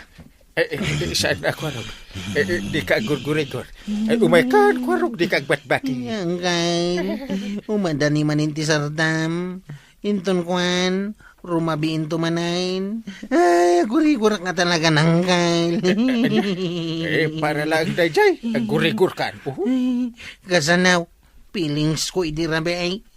eh, eh, eh, saan a, Kuarog? Eh, eh, dika aggurgurigor. Eh, umaykan, Kuarog, dika agbatbati. Angkel, umadani manen ti sardam. Inton kuan, rumabiinto manen. Ay, aggurigorak nga talaga, Angkel. Eh, para lang dayjay, aggurigorkan. Uhu. Ay, kasano, feelingsko idi rabii.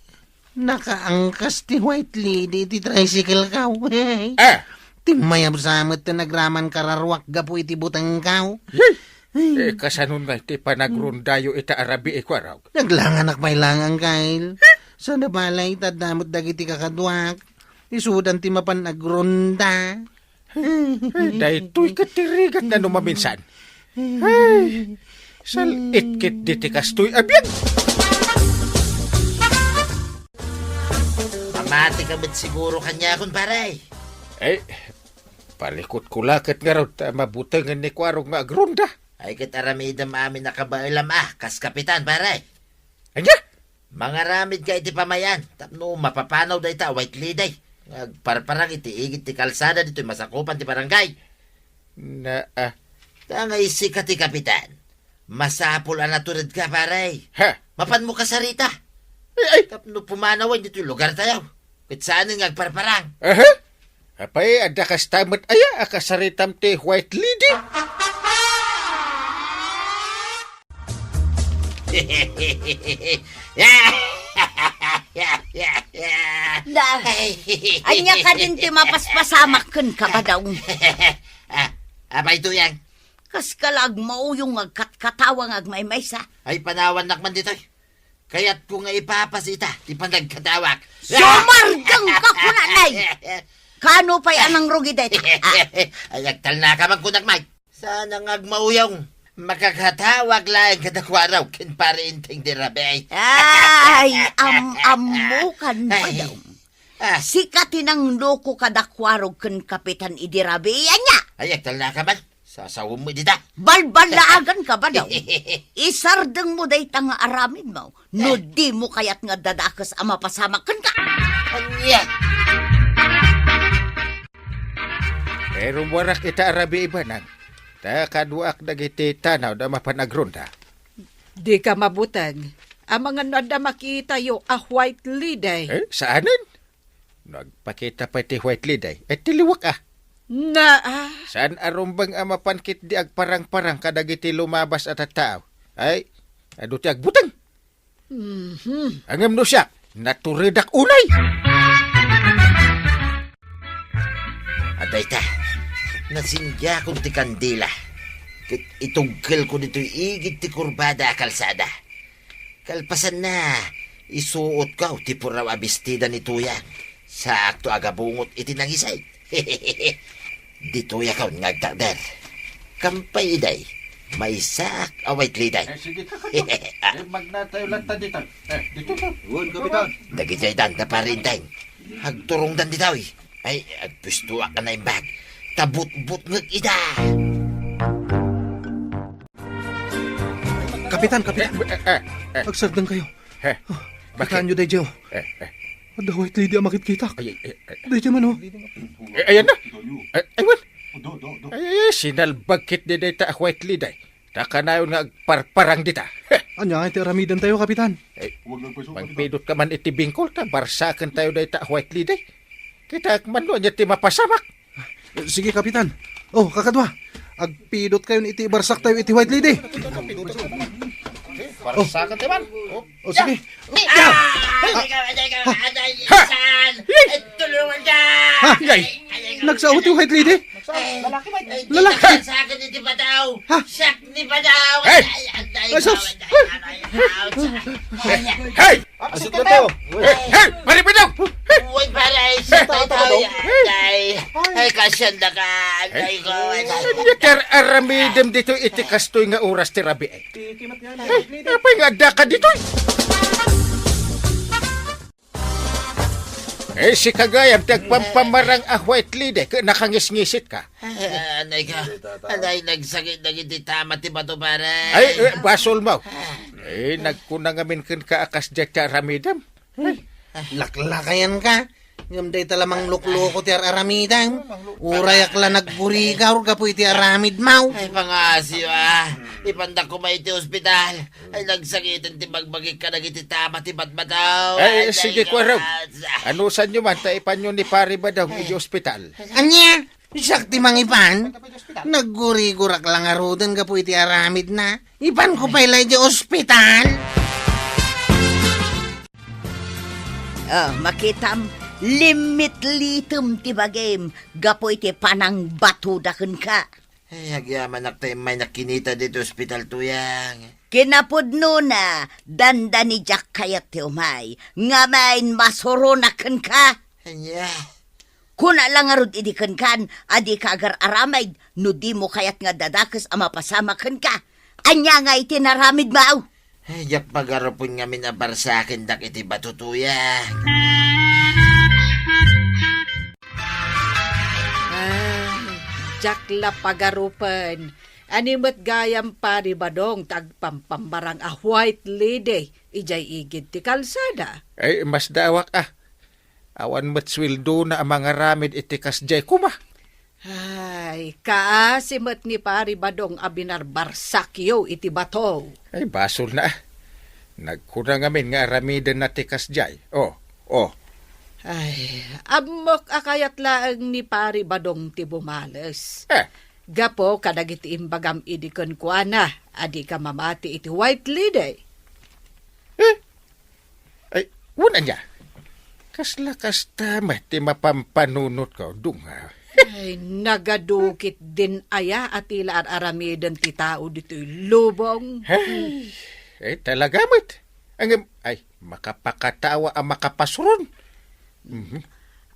Nakaangkas ti white lady iti tricycle ko. Ah! Timmayab sa met ti nagraman kararuak gapu iti butengko. Yay! Eh, kasanon nga iti panagrondayo ita a rabii, Kuarog? Naglanganak pay lang, Angkel. Sana balay, ta adda met dagiti kakaduak. Isudan ti mapan agronda. Daytoy ket ti rigatna no maminsan. Ay, sal-it ket diti kastoy a biag. Mamati ka met siguro kaniakon, pare. Ay, palikotko la ket ngarud ta mabutengen ni Kuarog nga agronda. Ay, ket aramidem amin a kabaelam a kas kapitan, pare. Ania? Mangaramid ka iti pamayan tapno mapapanaw dayta a white lady nga agparparang iti igid ti kalsada ditoy masakupan ti barangay. Na, ah. Ta nga isika ti kapitan, masapul a natured ka, pare. Ha? Mapanmo kasarita. Ay, ay. Tapno pumanawen ditoy lugar tayo. Ket saanen nga agparparang. Aha? Apay, adda kasta met aya a kasaritam ti white lady? Da, ania kadin ti mapaspasamak ken kabadaw? Ah, apay, Tuyang? Kas ka la agmauyong nga agkatkatawa nga agmaymaysa. Ay, panawannak man ditoy. Kayatko nga ipapas ita ti panagkatawak. Sumardeng ka kunanay! Kano pay a nangrugi dayta? Ah. Ay, agtalna ka man kunak, Mike. Sana nga agmauyong. Makakatawag laeng kadakuaraw ken Pare Enteng di Rabi. Ay, am-ammo kan, ay, padaw. Ah. Sika ti nangloko kadakuaraw ken Kapitan idi Rabi, ania? Ay, agtalna ka man. Sasawem met dita. Balbalaagan ka ba daw? Isardeng mo dayta nga aramid mo. No, eh, di mo kayat nga dadakes a mapasamak kenka. Ania? Pero muarak ita a rabii, Banang. Ta kaduaak dagiti tanaw da mapan agronda. Di ka mabuteng. Amangan no adda makitayo a white lady. Eh, saanen? No agpakita pay ti white lady, et ti liwak a. Naa. Saan a rumbeng a mapan ketdi agparang-parang kadagiti lumabas a tattao? Ay, adu ti agbuteng. Mhm. Ngem no siak, naturedak unay. Adayta, nasindiakon ti kandila, ket itugkelko ditoy igid ti kurbada a kalsada. Kalpasanna, isuotko ti puraw a bestida ni Tuyang. Saakto a gabungot iti nangisit. Ditoy akon nga agtakder. Kampay iday, maysaak a white lady. Eh, sige ta kayo. Ah. Eh, magnatayo lang ta dito. Eh, dito ta. Wen, Kapitan. Dagiti ay danta, Pare Enteng. Agturongdan ditoy. Ay, agpustuak a naimbag. Ta butbutngek ida. Kapitan, Kapitan. Eh, eh, eh, eh. Agsardeng kayo. Eh, ah, bakit? Kitaenyo daydiay, oh. Eh, eh. Adda white lady a makitkitak. Ay, ay, ay, ay. Daydiay man, oh. Eh, ayan na. Eh, ay, well. Ay, ay, ay, sinalbag ketdi dayta a white lady. Ta kanayon nga agparparang dita. Heh. Ania nga iti aramidantayo, Kapitan? Eh, magpidot ka man iti bingkol ta barsakentayo dayta a white lady. Kitaek man no ania ti mapasamak. Sige, Kapitan. Oh, kakadua. Agpidot kayon iti ibarsaktayo iti white lady. Para sa akin, timan. Oh, oh, sige. Ah! Ay, ay, ay, ay, ay, Ha? Saan? Yay! Ay, tulungan ka! Ha? Yay! Ay, ay, ay, Nagsaot yung White Lady? Ay, Lalaki, White ay, Lady. Lalaki. Sa akin, hindi ba daw? Ha? Siya, hindi ba daw? Hey! Ay, ay, ay, Ay, sus! Ay, ay, ay, ay, ay, ay, ay, Hey! Hey! Asit ka to! Hey! Hey! Pare Pedro! Uy, pare, ay, Hey! Tayo, tayo, Hey! ay, ay, kasyan na ka, ay, ko, ay, ay. Anya ti ar-aramidem dito iti kastoy nga oras ti rabii? Ti kimat nga na, Hey! White Lady. Apay nga adda ka ditoy? Eh, sika gayam, ti agpampamarang a White Lady, ket nakangisngisit ka. Ah, anay ka. Anay, nagsakit dagiti tama ti bato, pare. Ay, eh, basol mo. Eh, nagkuna ngamin ken ka a kasdiay ti aramidem. Laklakayan ka. Ngem dayta la manglukloko ti ar-aramidem. Urayak la naggurigaw gapu iti aramid mo. Ay, pangasiw, ah. Ipanda koma iti ospital. Ay, nagsakiten ti bagbagik kadagiti tama ti batbataw. Ay, Ay, sige, ay, Kuwarog. Anusanyo man, ta ipanyo ni Pari Badong iti ospital. Ania? Siak ti mangipan? Naggurigurak la ngaruden gapu iti aramidna. Ipanko pay la iti ospital. Oh, makitam, limmitlitem ti bagim gapu iti panangbatoda kenka. Ay, agyamanak ta immay nakinita ditoy ospital, Tuyang. Kinapudnona, dandani diak kayat ti umay, ngem masuronak kenka. Ania? Kuna la ngarud idi kenkan a dika agar-aramid no dimo kayat nga dadakes a mapasamak kenka. Ania nga iti naramidmo? Ay, diak pagarupen ngamin a barsakendak iti bato, Tuyang. Ay, diak la pagarupen. Ania met gayam, Pari Badong, ti agpampamarang a White Lady idiay igid ti kalsada? Ay, masdaawak a. Awan met sueldona a mangaramid iti kasdiay koma. Ay, kaasi met ni Pari Badong a binarbarsakyo iti bato. Ay, basolna a. Nagkuna ngamin nga aramidenna ti kasdiay. Oh, oh. Ay, ammok a kayat laeng ni Pari Badong ti bumales. Eh. Gapu kadagiti imbagam idi kenkuana a dika mamati iti White Lady. Eh? Ay, wen ania? Kasla kasta met ti mapampanunotko, dunga. Ay, nagadukit din aya a ti la ar-aramiden ti tao ditoy lubong. Ay, ay, talaga met. Ngem, ay, makapakatawa a makapasuron. Mhm.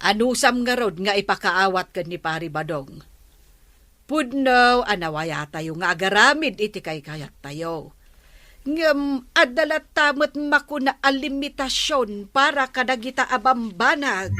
Anusam ngarud nga ipakaawat ken ni Pari Badong? Pudno a nawayatayo nga agaramid iti kaykayattayo. Ngem adda latta met makuna a limitasion para kadagita a bambanag.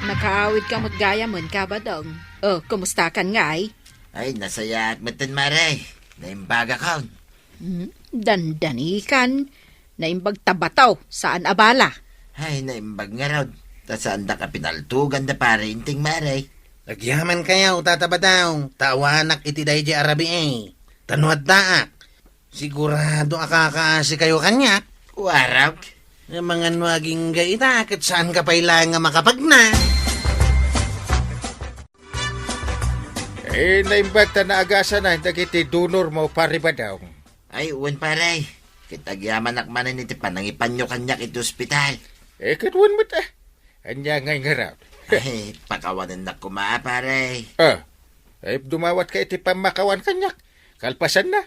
Nakaawidka met gayam, Kabadong. Oh, kumustakan ngay? Ay, nasayaat metten, Mare. Naimbagakon. Hmm, dandanikan. Naimbag ta bato, saan a bala. Ay, naimbag ngarud. Ta saandak a pinaltugan da pare inting, Mare. Agyamankayo, Tata Badong, ta awanak iti daydiay a rabii. Ta no addaak, sigurado a kakaasikayo kaniak. Warok. Amangan no agingga ita, ket saanka pay laeng a makapagna. Eh, naimbag ta naagasana dagiti donormo, Pare Badong. Ay, wen, pare. Ket agyamanak manen iti panangipanyo kaniak iti ospital. Eh, ket wen met, ah. Ania ngay ngarud? Ay, pakawanennak koma, pare. Ah, ay, dumawatka iti pammakawan kaniak. Kalpasanna,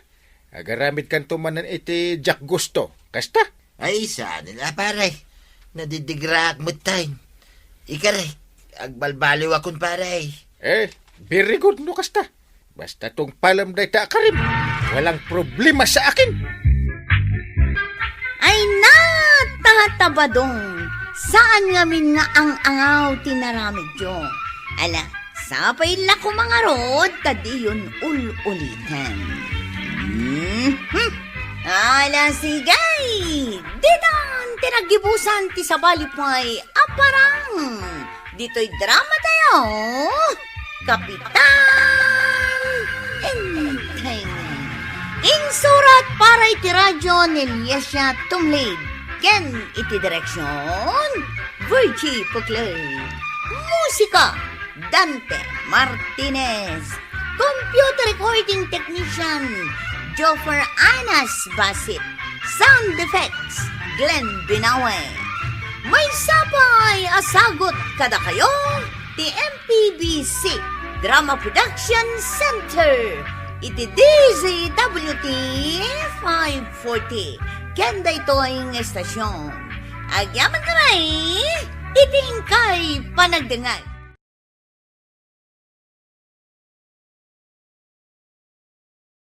agaramidkanto manen iti diak gusto. Kasta? Ay, saan a, pare. Nadidigraak metten. Ikari, agbalbaliwakon, pare. Eh, very good no kasta. Basta tungpalem dayta a karim, walang problema sa akin. Ay na, Tata Badong, saan ngamin nga ang-angaw ti naramidyo. Ala, sapay la koma ngarud ta diyon ul-uliten. Mhm. Ala, sige, ditan ti naggibusan ti sabali pay a parang. Ditoy drama tayo, Kapitan Enteng. Insurat para iti radyo ni Liesia Tumlid ken iti direksyon, Virgie Puclay. Musika, Dante Martinez. Computer Recording Technician, Joffer Anas Basit. Sound Effects, Glenn Binawe. Maysa pay a sagut kadakayo ti M P B C Drama Production Center iti D Z W T five forty ken daytoy nga estasion. Agyamankami iti inkay panagdengngeg.